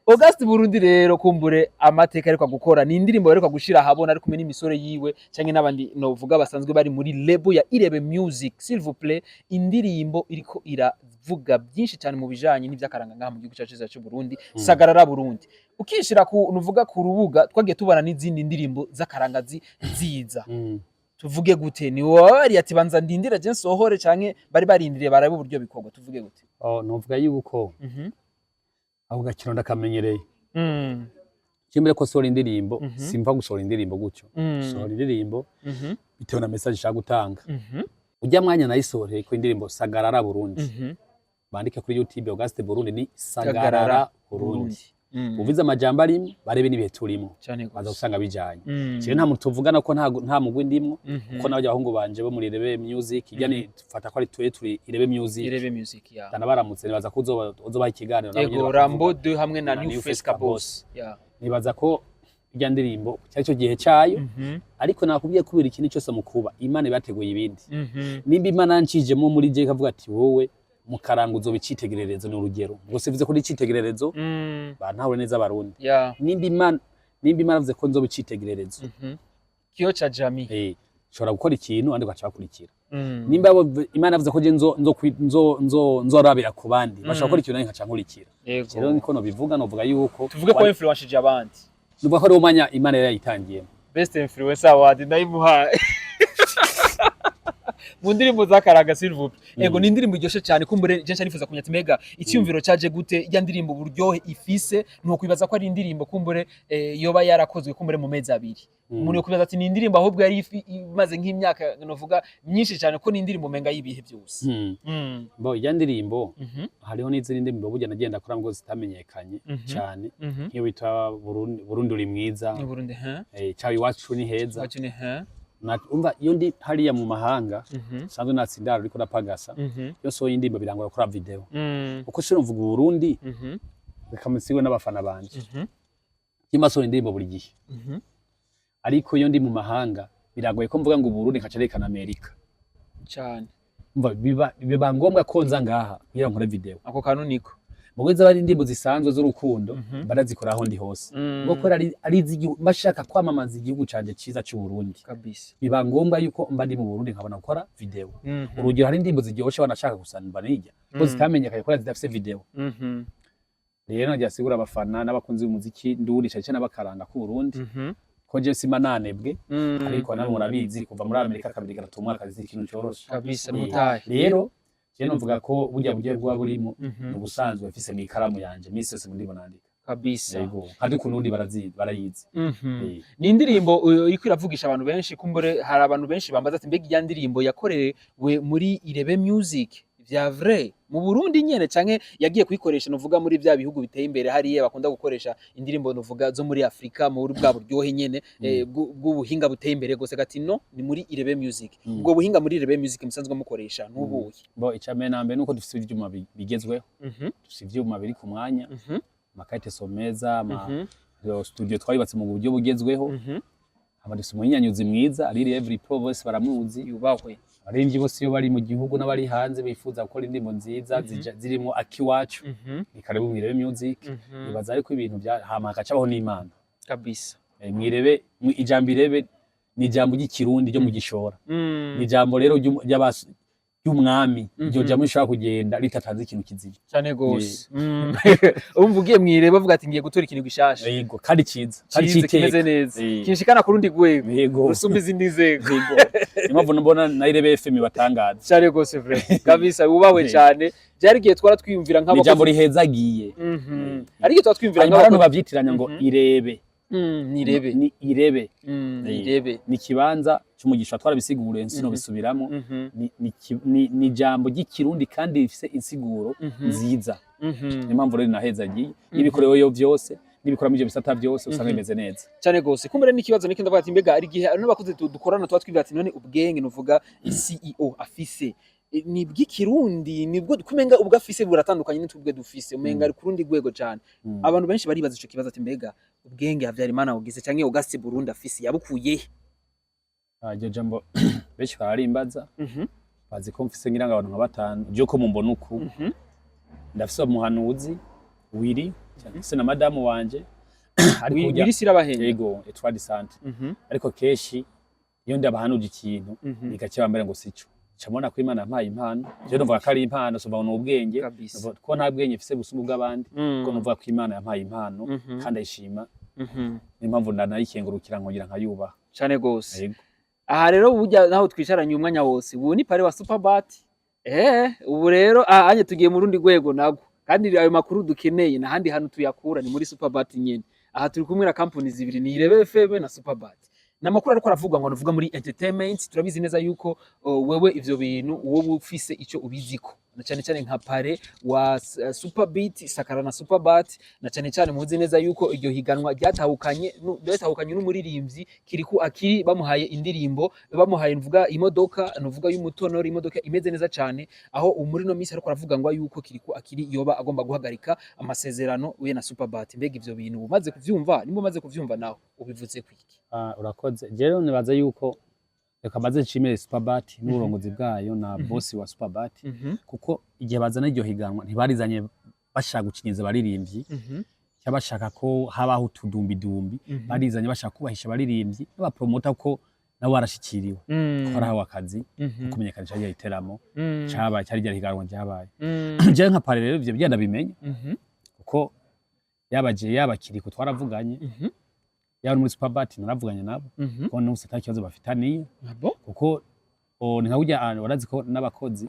Auguste Burundi rero, kumbure amateka ariko gukora ni indirimbo ariko gushira ahabona ari kumwe n'imisore yiwe canke n'abandi novuga basanzwe bari muri label ya Irebe Music. S'il vous plaît, indirimbo iriko iravuga byinshi cyane mu bijanye n'ivy'akaranga ngaha mu gihugu cyacu cyiza cy'u Burundi, Sagarara Burundi. Ukishira ku nuvuga ku rubuga, twagiye tubana n'izindi ndirimbo z'akaranga ziza. Tuvuge gute? Ni wowe bari ati banza ndindira je nsohore, canke bari barindiriye barabe uburyo bikorwa? Tuvuge gute? Oh, novuga yuko ako gakino ndakamenyereye. Kimbere ko sohora indirimbo, simva gusohora indirimbo gutyo. Sohora indirimbo bitewe na message ishaka gutanga. Ujya mwanya nayisohoreye ko indirimbo Sagarara Burundi, bandike kuri YouTube Auguste Burundi, ni Sagarara Burundi. Uvize amajambo arimo, barebe n'ibihe turimo, Cyane baza gose. gusanga bijanye. Jewe nta muntu tuvugana ko nta mugwi ndimwo, kuko n'abajya abahungu banje bo muri Irebe Music ijya ni fata ko ari twe turi Irebe Music. Irebe Music ya. Ndanabaramutse, nibaza ko uzobaha ikiganiro nabo nyene Ego. bakavuga. Rambo 2 hamwe na Na New New Face Face Kabos ya. Nibaza ko ijya ndirimbo cyari cyo gihe cyayo, ariko nakubwiye kubera ikintu cyose mu kuba Imana ibateguye ibindi. Nimba Imana yancijemo muri je ikavuga ati wowe mukaranga uzoba icitegererezo, ni urugero, ubwo sivuze ko uri icitegererezo, bantahure neza Abarundi. Nimba Imana avuze ko nzoba icitegererezo, Kio cha jamii. Nshobora gukora ikintu abandi bagaca bakurikira. Nimba Imana yavuze ko je nzo nzo nzo nzo nzorabira ku bandi, bashobora gukora ikintu nanjye nkaca nkurikira. Rero niko nobivuga, novuga yuko Tuvuge ko influenceje abandi. Nuvuga ko ari umwanya Imana yari yayitangiyemo. Best influencer award ndayimuhaye mu ndirimbo z'akaranga, s'il vous plaît. Ego, ni indirimbo iryoshe cyane. Kumbure je nifuza kumenya ati mbega icyumviro cyaje gute? Ya ndirimbo uburyohe ifise, ni ukwibaza ko ari indirimbo kumbure yoba yarakozwe kumbure mu mezi 2. Umuntu yokwibaza ati ni indirimbo ahubwo yari imaze nk'imyaka novuga myinshi cyane, ko ni indirimbo menga y'ibihe byose. Bo ijya ndirimbo, hariho n'izindi ndirimbo burya nagenda akora ngo zitamenyekanye cyane, nk'iyo bita Burundi, Burundi uri mwiza. Ni Burundi ha. Cyawe iwacu ni heza. Wacu ni ha. Umva, iyo ndi hariya mu mahanga sanzwe natsindara uriko urapagasa, iyo sohoye indirimbo birangora gukora video, kuko sinumvuga Uburundi reka musigwe n'abafana banje. Iyo sohoye indirimbo buri gihe, ariko iyo ndi mu mahanga biragoye ko mvuga ngo Uburundi nkaca nerekana Amerika. Cyane. Umva, biba ngombwa ko nza ngaha kugira ngo nkore video. Ako kantu niko. Mugenzi, aba ari indirimbo zisanzwe z'urukundo, barazikora aho ndi hose. Ngo kubera ari iz'igihugu, mba shaka kwamamaza igihugu canje ciza c'u Burundi, biba ngombwa yuko mba ndi mu Burundi nkabona gukora video. Urugero, hari indirimbo ziryoshe wanashaka gusa mba nijya ko zitamenyekanye kubera zidafise video. Rero nagira sigura abafana n'abakunzi b'umuziki nduri, cyane cyane n'abakaranga k'u Burundi, ko je sima nanebwe, ariko namwe murabizi, kuva muri Amerika kabiri gatatu umwaka si ikintu coroshe. Kabisa, mutahe. Rero Je novuga ko burya buryo bwa burimo Mhm. ni ubusanzwe mfise mu ikaramu yanje misi yose ndimo nandika. Kabisa. Yego, kandi ku nundi barazizi, barayizi. Mhm. Eh. Ni indirimbo iriko iravugisha abantu benshi. Kumbure hari abantu benshi bambaza ati: "Mbega iya ndirimbo yakorewe muri Irebe Music vya vrai mu Burundi nyene, canke yagiye kuyikoresha nuvuga muri vya bihugu biteye imbere hariya bakunda gukoresha indirimbo nuvuga zo muri Afrika muri bwa buryohe nyene bw'ubuhinga buteye imbere gose?" Gati no ni muri Irebe Music. Ubwo buhinga muri Irebe Music musanzwe mukoresha n'ubuhe? Bo, icambere na mbere nuko dufise ivyuma bigezweho. Dufise ivyuma biri ku mwanya, ama qualité son meza, ama yo studio twayubatse mu buryo bugezweho. Hama dufise umuhinyanyuzi mwiza ari Every Pro, bose baramuzi. Yubahwe. Abaririmbyi bose iyo bari mu gihugu n'abari hanze bifuza gukora indirimbo nziza zirimo akiwacu, ni karibu mw'Irebe Music. Nibaza ariko ibintu bya hama hagacabaho n'Imana. Kabisa. Mw'Irebe, ijambo Irebe ni ijambo ry'Ikirundi ryo mu Gishora. Ni ijambo rero ry'umwami. Iryo jambo rishobora kugenda ritatanze ikintu kizima. Cyane gose. Umva, ugiye mw'Irebe bavuga ati: "Ngiye gutora ikintu gishasha." Yego, kandi ciza, kandi cize, kimeze c'iteka. neza, kinshikana ku rundi rwego rusumba izindi nzego. Yego, niyo mpamvu mbona na Irebe FM batangaza. Cyane gose vrai, kabisa, wubahwe cyane. Byari igihe twara twiyumvira Ni ijambo nk'abakozi rihezagiye. Ari igihe twara twiyumvira Hanyuma abantu nk'abakozi bavyitiranya ngo Irebe. Ni Irebe. Ni Irebe. Ni Irebe. Ni ikibanza c'umugisha, twarabisiguriye, sinobisubiramo. Ni ijambo ry'Ikirundi kandi rifise insiguro nziza. Niyo mpamvu rero rinahezagiye n'ibikoreweyo vyose, n'ibikora muri ivyo bisata byose usanga bimeze neza. Cyane gose. Kumbere n'ikibazo niki, ndavuga ati: mbega ari igihe n'abakozi dukorana tuba twibwira ati: "None ubwenge nuvuga CEO afise ni bw'ikirundi, nibwo kumenga ubwo afise buratandukanye n'utubwe dufise, umenga ari kurundi rwego cyane?" Abantu benshi baribaza ico kibazo ati: "Mbega ubwenge Havyarimana ugize canke Auguste Burundi afise yabukuye he?" Ah, iryo jambo benshi bararimbaza. Bazi ko mfise ngira ngo abantu nka batanu je ko mumbona uku. Ndafise umuhanuzi Wiri, mfise na madamu wanje, ariko Wiri Sirabahenda. Yego, Etoile de Sante. Ariko kenshi iyo ndabahanuje ikintu, bigakeba mbere ngo sico camona ko Imana yampaye impano. Je numva ko ari impano, so ni ubwenge. Kabisa. Numva ko nta bwenge mfise busumba ubw'abandi, ko numva ko Imana yampaye impano kandi ayishima. Niyo mpamvu ndanayikengurukira nkongera nkayubaha. Cyane gose. Yego. Aha rero burya naho twicaranye umwanya wose, ubu ni parrain wa Superbat. Ubu rero aha anye tugiye mu rundi rwego nabwo, kandi ayo makuru dukeneye n'ahandi hantu tuyakura ni muri Superbat nyene. Aha turi kumwe na company zibiri, ni Irebe FM na Superbat. Ni amakuru ariko aravuga ngo navuga muri entertainment. Turabizi neza yuko wewe ivyo bintu wowe ufise ico ubiziko, na cyane cyane nka parrain wa Superbeat Sakara na Superbat, na cyane cyane muzi neza yuko iryo higanwa ryatahukanye n'umuririmbyi Kiriku Akiri. Bamuhaye indirimbo, bamuhaye mvuga imodoka, nuvuga y'umutonoro, imodoka imeze neza cyane. Aho muri no minsi ariko aravuga ngo yuko Kiriku Akiri yoba agomba guhagarika amasezerano we na Superbat. Mbega ivyo bintu umaze kuvyumva, nimba umaze kuvyumva naho ubivuze kwiki? Ah, urakoze. Jewe nibaza yuko reka maze nshimire Superbat n'uburongozi bwayo na boss wa Superbat, kuko igihe bazana iryo higanwa ntibarizanye bashaka gucinyiza abaririmbyi cyangwa bashaka ko habaho utudumbidumbi. Barizanye bashaka kubahisha abaririmbyi n'abapromota ko nabo barashikiriwe, ko barahawe akazi ko kumenyekanisha rya giteramo cabaye, cyari rya higanwa ryabaye. Jewe nka parrain rero ivyo byenda bimenya, kuko yaba je, yaba Kiriko twaravuganye, yaba muri Superbat naravuganye nabo, ko n'ubu ata kibazo bafitaniye. Ah bon? Kuko ni nka burya warazi ko n'abakozi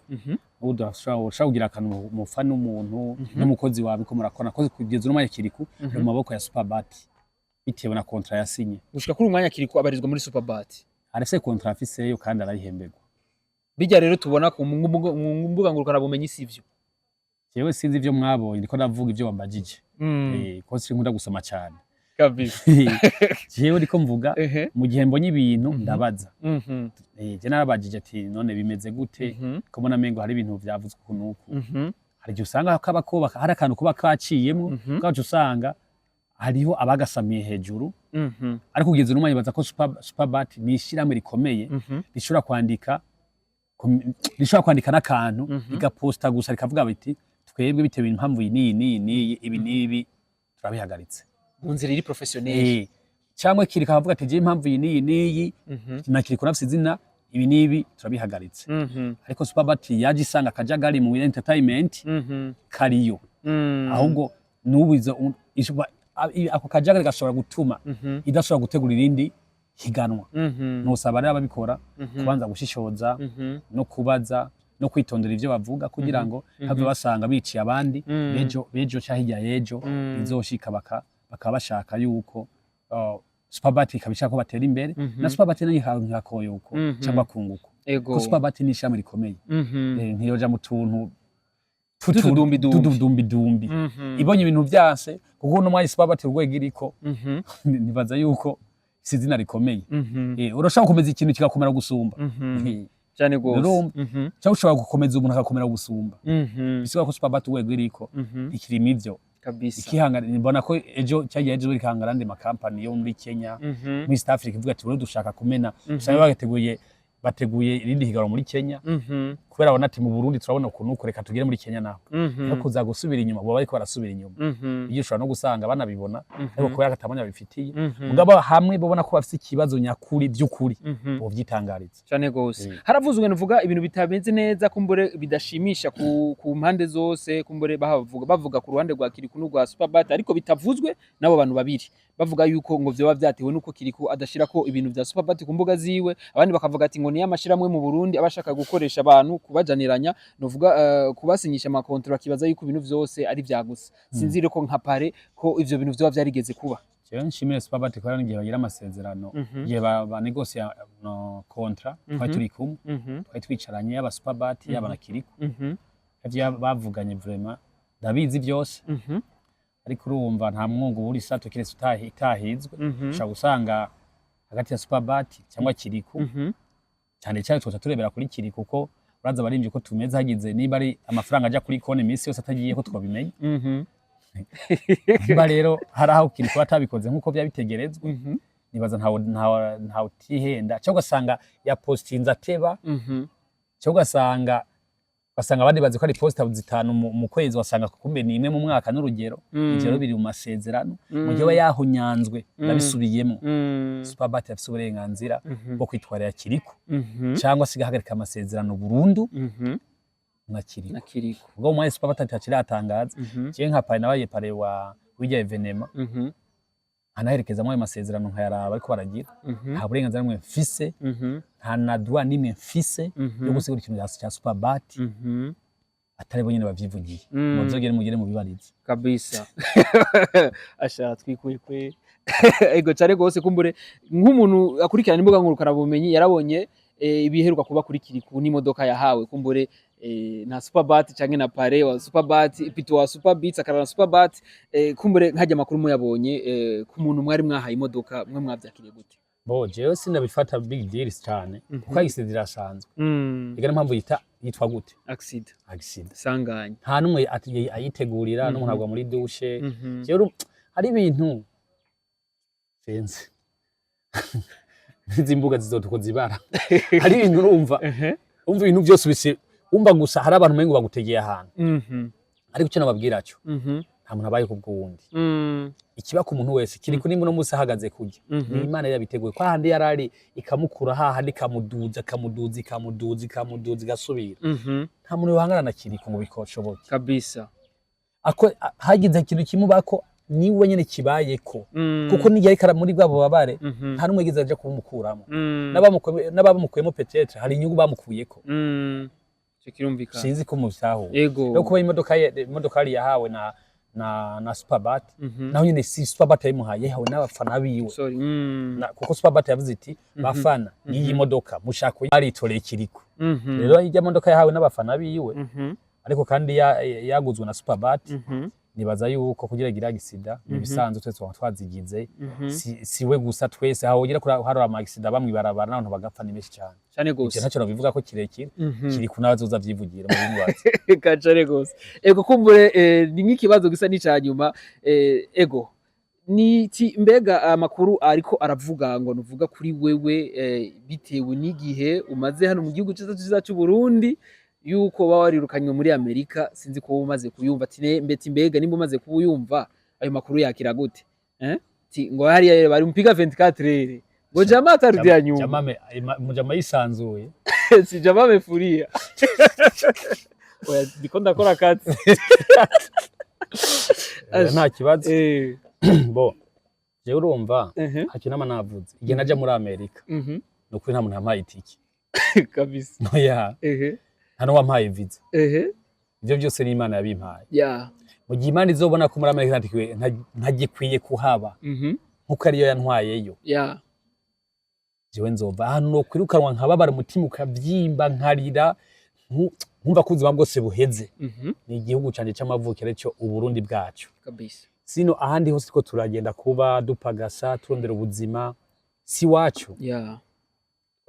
ubu ushobora kugira akantu mupfa n'umuntu n'umukozi wawe ko murakora ko kugeza uno mwanya Kiriku ari mu maboko ya Superbat bitewe na contrat yasinye. Gushika kuri uyu mwanya Kiriko abarizwa muri Superbat. Arafise contrat afiseyo kandi arayihemberwa. Bijya rero tubona ku mbuga ngurukanabumenyi sivyo? Jewe sinzi ivyo mwabonye, ndiko ndavuga ivyo wambajije. Ko sinkunda gusoma cyane. Kabisa. Jewe ndiko mvuga mu gihe mbonye ibintu ndabaza. Je narabajije ati: "None bimeze gute ko mbona mengo hari ibintu vyavuzwe uku n'uku?" Hari igihe usanga kaba kubaka hari akantu kuba kaciyemwo, ugaca usanga hariho abagasamiye hejuru. Ariko kugeza uno mwanya nibaza ko Superbat ni ishirahamwe rikomeye rishobora kwandika n'akantu, rigaposta gusa rikavuga biti: "Twebwe bitewe impamvu iyi n'iyi n'iyi n'iyi, ibi n'ibi turabihagaritse." Mu nzira iri professionnel. Cyangwa kiri kavuga ati: "Je impamvu iyi n'iyi n'iyi na Kiriko nafise izina, ibi n'ibi turabihagaritse." Ariko Superbat yaje isanga akajagari mu entertainment kariyo. Ahubwo n'ubu ako kajagari gashobora gutuma idashobora gutegura irindi higanwa. Nosaba rero ababikora kubanza gushishoza no kubaza no no kwitondera ivyo bavuga kugira ngo have basanga biciye abandi bejo bejo canke hirya y'ejo bizoshika bakaba bashaka yuko Superbat ikaba ishaka ko batera imbere na Superbat nayo ikakoyoko cyangwa kunguko, ko Superbat ni ishami rikomeye. Ntiyoja mu tuntu Tw'utudumbidumbi. tudumbidumbi ibonye ibintu vyanse, kuko uno mwanya Superbat urwego iriko, nibaza yuko si izina rikomeye. Urashobora gukomeza ikintu kigakomera gusumba. Cyane gose. Urumva? Cyangwa ushobora gukomeza umuntu agakomera gusumba. Bisigura ko Superbat urwego iriko ikirimo ivyo ikihangana. Mbona ko ejo cyagiye, ejo ikihangana andi makampani yo muri Kenya, muri East Africa, ivuga ati rero dushaka kumena. Usanga bateguye irindi higanwa muri Kenya kubera babona ati mu Burundi turabona ukuntu uko, reka tugere muri Kenya naho. No kuza gusubira inyuma, baba bariko barasubira inyuma. Iyo ushobora no gusanga banabibona, ariko kubera ko atamanya babifitiye. Mugabo hamwe babona ko bafise ikibazo nyakuri by'ukuri, bovyitangariza. Cyane gose. Haravuzwe, nuvuga ibintu bitameze neza, kumbure bidashimisha ku mpande zose, kumbure bahavuga bavuga ku ruhande rwa Kiriku n'urwa Superbat, ariko bitavuzwe n'abo bantu babiri, bavuga yuko ngo vyoba vyatewe nuko Kiriku adashirako ibintu vya Superbat ku mbuga ziwe, abandi bakavuga ati ngo niyo amashirahamwe mu Burundi aba ashaka gukoresha abantu kubajaniranya, nuvuga kubasinyisha amakontra, bakibaza yuko ibintu vyose ari vyagusa. Sinzi rero ko nka pare ko ivyo bintu vyoba vyarigeze kuba. Jewe nshimire Superbat kubera n'igihe bagira amasezerano, igihe banegosia no contrat, twari turi kumwe, twari twicaranye, yaba Superbat, yaba na Kiriku. Ivyo bavuganye vraiment ndabizi byose. Ariko urumva nta mwungu uri sato kiretse itahizwe. Ushobora gusanga hagati ya Superbat cyangwa Kiriku, cyane cyane tuca turebera kuri Kiriku, kuko uraza abarimvyi ko tumeze, hagize niba ari amafaranga aja kuri konti iminsi yose atagiye ko twabimenya. Niba rero hari aho Kiriku atabikoze nk'uko byabitegerezwa, nibaza ntawe utihenda, cyangwa ugasanga yapostinze ateba, cyangwa ugasanga abandi bazi ko ari posta zitanu mu kwezi, wasanga kumbe ni imwe mu mwaka n'urugero. Ivyo rero biri mu masezerano. Mu gihe aba yahonyanzwe, ndabisubiyemo, Superbat afise uburenganzira bwo kwitwarira Kiriku cyangwa se igahagarika amasezerano burundu na Kiriku. Na Kiriku. Ubwo mu mwanya Superbat atakiratangaza, jewe nka parrain, nabaye parrain wa w'irya événement, nkanaherekezamwo ayo masezerano, nkayaraba ariko baragira, nta burenganzira n'umwe mfise, nta na droit n'imwe mfise yo gusigura ikintu cya Superbat atari bo nyene bavyivugiye. Muzogere mugere mubibarize. Kabisa, asha twikuye kwe ego cyane gose. Kumbure nk'umuntu akurikirana imbuga ngurukanabumenyi yarabonye ibiheruka kuba kuri Kiriku n'imodoka yahawe kumbure na Superbat canke na parrain wa Superbat, pito wa Superbeats akarana na Superbat. Kumbure nkajya amakuru muyabonye, ku muntu mwari mwahaye imodoka, mwe mwavyakiriye gute? Bo jewe sinabifata big deal cyane, kuko accident irasanzwe. Ega niyo mpamvu yitwa gute? Accident. Accident. Sanganya. Nta n'umwe ayitegurira, n'umuntu agwa muri douche. Jewe hari ibintu sinzi, izi mbuga zizotuko zibara, hari ibintu urumva, umva ibintu byose bise umva gusa hari abantu umengo bagutegeye ahantu. Ariko icyo nababwira cyo, nta muntu abaye kubw'uwundi. Ikiba ku muntu wese kiri kuri muno munsi ahagaze kurya, ni Imana yabiteguye ko hahandi yarari ikamukura, hahandi ikamuduza, ikamuduza, ikamuduza, ikamuduza, igasubira. Nta muntu yohangana na Kiriko ngo bikoshoboke. Ako hagize ikintu kimubako, niwe nyene kibayeko, kuko n'igihe ariko muri bwa bubabare, nta n'umwe yigeze aja kubumukuramo. N'abamukuyemo peut-être hari inyungu bamukuyeko. Ico kirumvikana. Sinzi ko mubitahuye. Ego. No kuba imodoka ye, imodoka yari yahawe na Superbat, naho nyene si Superbat yayimuhaye, yahawe n'abafana biwe. Sorry. Kuko Superbat yavuze iti bafana n'iyi modoka mushaka baritoreye Kiriko. Rero irya modoka yahawe n'abafana biwe, ariko kandi yaguzwe na Superbat. Nibaza yuko kugira gira accident ni ibisanzwe, twese twaba twazigize. Si we gusa, twese aho ugira kuri hari ama accident bamwibarabara n'abantu bagapfa ni benshi cyane. Cyane Ivyo gose. ntacyo nobivuga ko kirekire. Kiri ku n'abazoza vyivugira mu bimubaza. Kacare gose. Ego, kumbure ni nk'ikibazo gisa n'ica nyuma. Ego ni ti mbega amakuru ariko aravuga ngo nuvuga kuri wewe, bitewe n'igihe umaze hano mu gihugu cyiza cyiza cy'u Burundi, yuko baba warirukanywe muri Amerika, sinzi ko wowe umaze kuyumva, ati mbeti mbega nimba umaze kuyumva ayo makuru yakira gute? Ti ngo hariya bari mpiga 24 heures ngo jamaa atarudia nyuma. Mujama yisanzuye. Si jamaa amefuria. Oya, ndiko ndakora kazi. Nta kibazo. Bo jewe urumva, ntacyo nama navuze igihe naja muri Amerika, ni ukuri nta muntu yampaye itike. Oya. Nta n'uwampaye visa. Ivyo byose ni Imana yabimpaye. Mu gihe Imana izobona ko muri Amerika ntagikwiye kuhaba, nkuko ariyo yantwayeyo, jewe nzova ahantu nokwirukanwa nkababara, umutima ukavyimba, nkarira, nkumva ko ubuzima bwose buheze, ni igihugu canje c'amavukiro, arico Uburundi bwacu. Sino ahandi hose ko turagenda kuba dupagasa, turondera ubuzima, si wacu.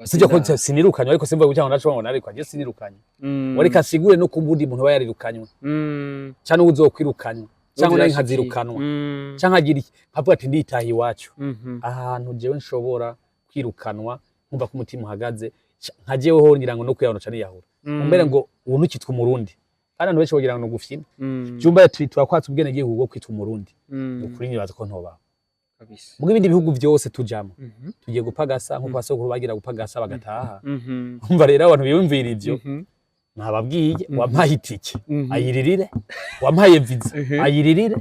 Sijya ko sinirukanywe, ariko simvuga kugira ngo ndaco ngo narikwa, je sinirukanywe. Wareka sigure no kumbundi muntu aba yarirukanywe canke uzokwirukanywa, cyangwa nawe nkazirukanwa, canke agira iki, nkavuga ati nditaha iwacu. Ahantu jewe nshobora kwirukanwa nkumva ko umutima uhagaze, nka jewe ho ngira ngo no kwiyahura ca niyahura. Mbere ngo ubu ntukitwa Umurundi, kandi abantu benshi bagira ngo ni ugufyina. Jumba turakwatsa ubwenegihugu bwo kwitwa Umurundi. Ukuri nibaza ko ntobaho. Mugo ibindi bihugu vyose tujamo, tugiye gupagasa nkuko basokuru bagira gupagasa bagataha. Umva rero, abantu biyumvira ivyo, nababwiye: wampaye itike, ayiririre; wampaye visa, ayiririre.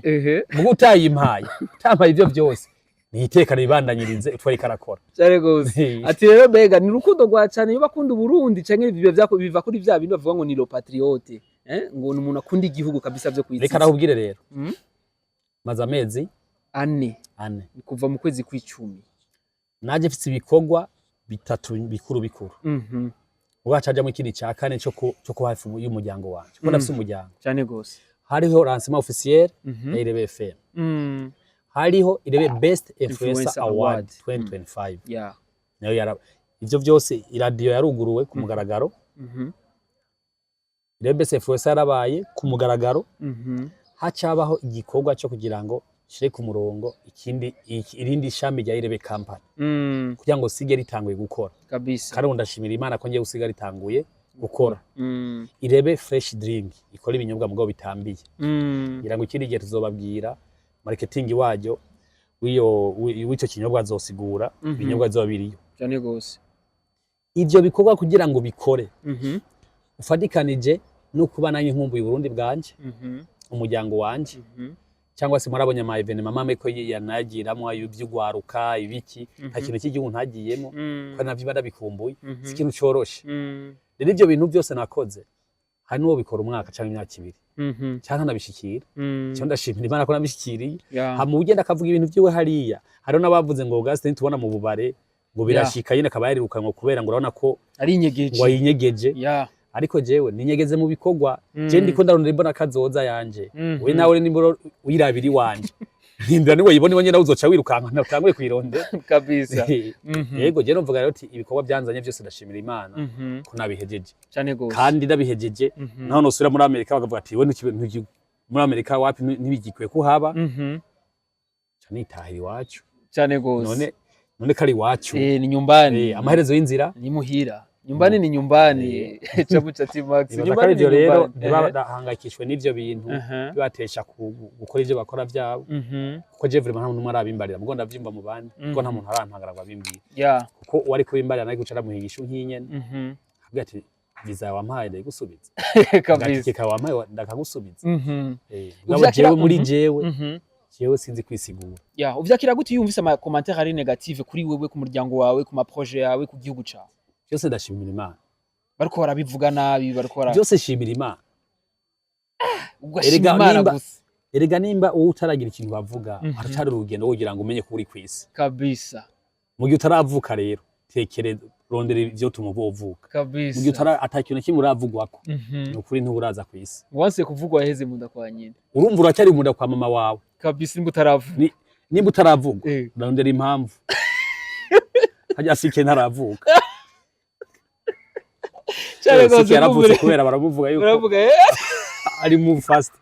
Mugo utayimpaye, utampaye ivyo vyose, niyitekane, bibandanyirize utwo ariko arakora. Cyane gose. Ati rero mbega ni urukundo rwa cyane iyo bakunda Uburundi, canke biba biva kuri vya bindi bavuga ngo ni le patriote, ngo ni umuntu akunda igihugu kabisa vyo kwitsitsa? Reka nakubwire rero. Maze amezi 4. 4. Ni kuva mu kwezi kw'icumi. Naje mfise ibikorwa bitatu bikuru bikuru. Ubu hacajamwo ikindi ca kane co kuba hafi y'umuryango wanje, kuko ndafise umuryango. Cyane gose. Hariho lancement officiel ya Irebe FM, hariho Irebe Best Influencer Influencer Award Award. 2025. Nayo yara ivyo vyose, iradiyo yaruguruwe ku mugaragaro. Irebe Best Influencer yarabaye ku mugaragaro. Hacabaho igikorwa cyo kugira ngo shire ku murongo ikindi irindi shami rya Irebe Company, kugira ngo sige ritanguye gukora. Kandi ubu ndashimira Imana ko ngiye gusiga ritanguye gukora. Irebe Fresh Drink ikora ibinyobwa mugabo bitambiye. Ngira ngo ikindi gihe tuzobabwira marketing waryo w'iyo w'ico kinyobwa, azosigura ibinyobwa bizoba biriyo. Cyane gose. Ivyo bikorwa kugira ngo bikore, ufatikanije no kuba nanjye nkumbuye Uburundi bwanje, umuryango wanje, cyangwa se murabonye ama événements mame ko yanagiramwo ivy'ugwaruka ibiki, nta kintu cy'igihugu ntagiyemo, ko navyo ndabikumbuye. Si ikintu coroshe. Rero ivyo bintu byose nakoze, hari n'uwo bikora umwaka canke imyaka 2 canke ntabishikira. Cyo ndashimira Imana ko nabishikiriye. Hama ugenda akavuga ibintu vyiwe hariya, hariho n'abavuze ngo Augustin ntitubona mu bubare, ngo birashika nyine akaba yarirukanwe kubera ngo urabona ko ari inyegeje. Ngo ayinyegeje. Ariko jewe ninyegeze mu bikorwa. Je ndiko ndarondera imbona kazoza yanje. We nawe nimba uyirabira iwanje, rindira niwe yibona iwanje, nawe uzoca wirukanka ntatanguye kuyirondera. Kabisa. Yego, je numvuga rero ati ibikorwa byanzanye byose ndashimira Imana ko nabihejeje. Cyane gose. Kandi ndabihejeje, naho nosubira muri Amerika bakavuga ati we muri Amerika wapi, ntibigikwiye kuhaba, ca nitahira iwacu. Cyane gose. None kari iwacu. Ni nyumbani. Amaherezo y'inzira Ni muhira, nyumbani ni nyumbani. Chabu cha T-Max. Nibaza ko Nyumbani ari ni ivyo rero, nyumbani. ntibahangayikishwe n'ivyo bintu bibatesha gukora ivyo bakora vyabo, kuko je vraiment nta muntu n'umwe arabimbarira, mugo ndavyumva mu bandi, kuko nta muntu arampagara ngo abimbwire. Kuko uwari kubimbarira nawe guca aramuhigisha nk'inyene, akabwira ati visa wampaye ndayigusubiza, agatike kawe wampaye ndakagusubiza. Mugabo jewe muri jewe, jewe sinzi kwisigura. Ya, uvyakira gute iyo wumvise ama commentaire ari négative kuri wewe, ku muryango wawe, ku ma projet yawe, ku gihugu cawe? Byose ndashimira Imana. Bariko barabivuga nabi, bariko bara Byose shimira Imana. Ugashima Erega Imana gusa. Erega nimba wowe utaragira ikintu bavuga, haracari urugendo kugira ngo umenye ko uri kw'isi. Mu gihe utaravuka rero, tekereza, rondera ivyo tuma uvuka. Mu gihe utara ata kintu na kimwe uravugwako, ni ukuri ntuburaza kw'isi. Wanse kuvugwa yaheze mu nda kwa nyina. Urumva uracyari mu nda kwa mama wawe. Kabisa, nimba utaravuga. Nimba utaravugwa, urarondera impamvu harya sike ntaravuka. Cyane Sike gose. yaravutse Kumbure. kubera baramuvuga yuko Uravuga ari move fast,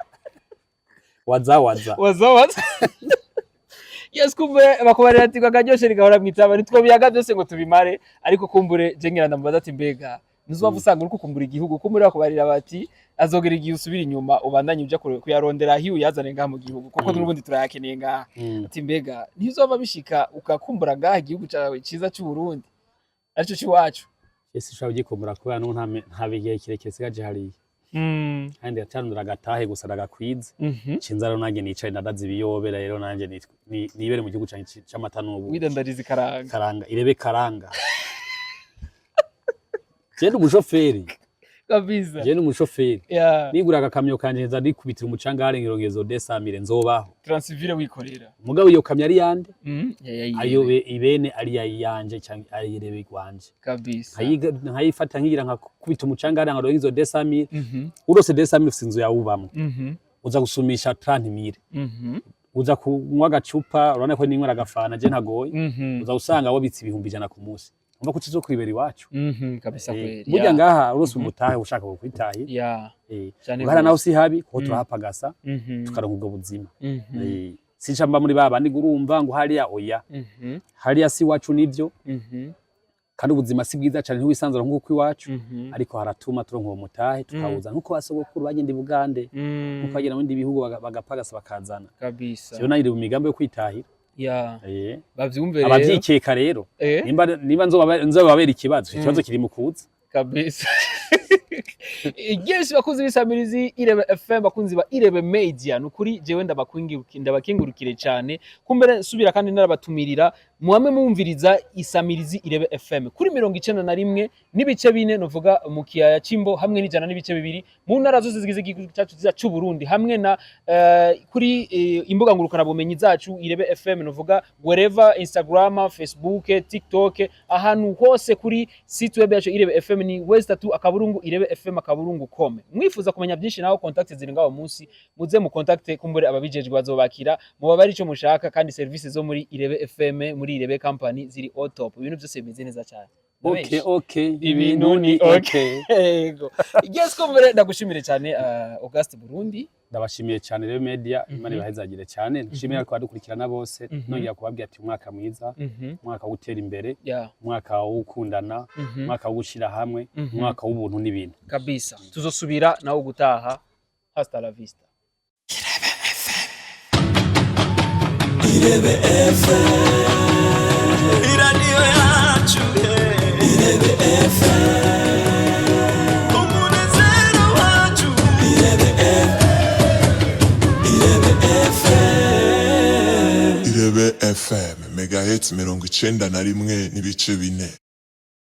waza waza. Waza waza. Yes, kumbure bakubarira ati akaryoshe rigahora mwitaba, nitwo biyaga byose ngo tubimare, ariko kumbure je ngira ndamubaza ati mbega ntuzova usanga uriko ukumbura igihugu? Kumbure bakubarira bati azogera igihe usubira inyuma, ubandanye uja kuyarondera aho uyazane ngaha mu gihugu, kuko n'ubundi turayakeneye ngaha. Ati mbega ntizova bishika ukakumbura ngaha igihugu cawe ciza c'u Burundi, arico c'iwacu? Ese ushobora kugikumbura kubera n'ubu nta bigihe kirekire sigaje hariya, kandi ndacarondera agatahe gusa ndagakwiza, cinza rero nanjye nicaye ndadaza ibiyobera, rero nanjye nibere mu gihugu canje c'amata n'ubuki. Widandariza ikaranga. Karanga, Irebe karanga, je ndi umushoferi. Kabisa. Je n'umushoferi. Nigura agakamyo kanje nza ndikubitira umucanga harenga irongezo 200,000, nzobaho. Transivile wikorera. Mugabo iyo kamyo ari yande? Ya, ya, ya. Ayo ibene ari yanje canke ari irebe igwanje. Kabisa. Nkayifata nkigira nkakubita umucanga hariya nkaronka izo 200,000. Urose 200,000 ufise inzu yawe ubamwo, uza gusumisha 30,000, uza kunywa agacupa, urabona ko ninywera agafana je ntagoye, uza usanga wabitse 100,000 ku munsi, umva ko tuzokwibera iwacu. Kabisa. Kweli. Burya ngaha urose umutahe ushaka kukwitahira. Cyane Ngahara naho gose. si habi kuko turahapagasa, tukaronka ubwo buzima. Sinca mba muri ba bandi ngo urumva ngo hariya oya, hariya si iwacu nivyo, kandi ubuzima si bwiza cane, ntiwisanzura nk'uko iwacu, ariko haratuma turonka uwo mutahe tukawuza nk'uko basogokuru bagenda i Bugande, nk'uko bagenda mu bindi bihugu bagapagasa bakazana. Kabisa. Jewe nayiri mu migambi yo kwitahira. Bavyumve rero. Abavyikeka rero, nimba nzobabera ikibazo, ikibazo kiri mu kuza. Kabisa. Yes, bakunzi b'isamirizi Irebe FM, bakunzi ba Irebe Media, nukuri jewe ndabakingurukire cyane. Kumbere nsubira kandi narabatumirira muhame mumviriza isamirizi Irebe FM kuri 91.4, novuga mu kiyaya c'Imbo, hamwe n'100.2 mu ntara zose zigize igihugu cyacu cyiza c'u Burundi, hamwe na kuri imbuga ngurukana bumenyi zacu Irebe FM, novuga wherever, Instagram, Facebook, TikTok, ahantu hose. Kuri site web yacu Irebe FM ni www.irebefm.com. Mwifuza kumenya byinshi naho contact ziri ngaho munsi, muze mu contact, kumbure ababijejwe bazobakira mubabari ico mushaka. Kandi service zo muri Irebe FM, muri Irebe Company ziri au top, ibintu byose bimeze neza cyane. Okay, okay. Ibintu ni okay. Yego, yes, kumbure ndagushimire cyane, Auguste Burundi. Ndabashimiye cyane rero media, Imana ibahezagire cyane. Nshimira ko badukurikirana bose, nongera kubabwira ati umwaka mwiza, umwaka wo gutera imbere, umwaka wo gukundana, umwaka wo gushira hamwe, umwaka w'ubuntu n'ibintu. Kabisa, tuzosubira nawe gutaha. Hasta la vista. Irebe FM, iradiyo yacu, Irebe FM, umunezero wacu, Irebe FM, Irebe FM. Irebe FM, Megahits 91.4.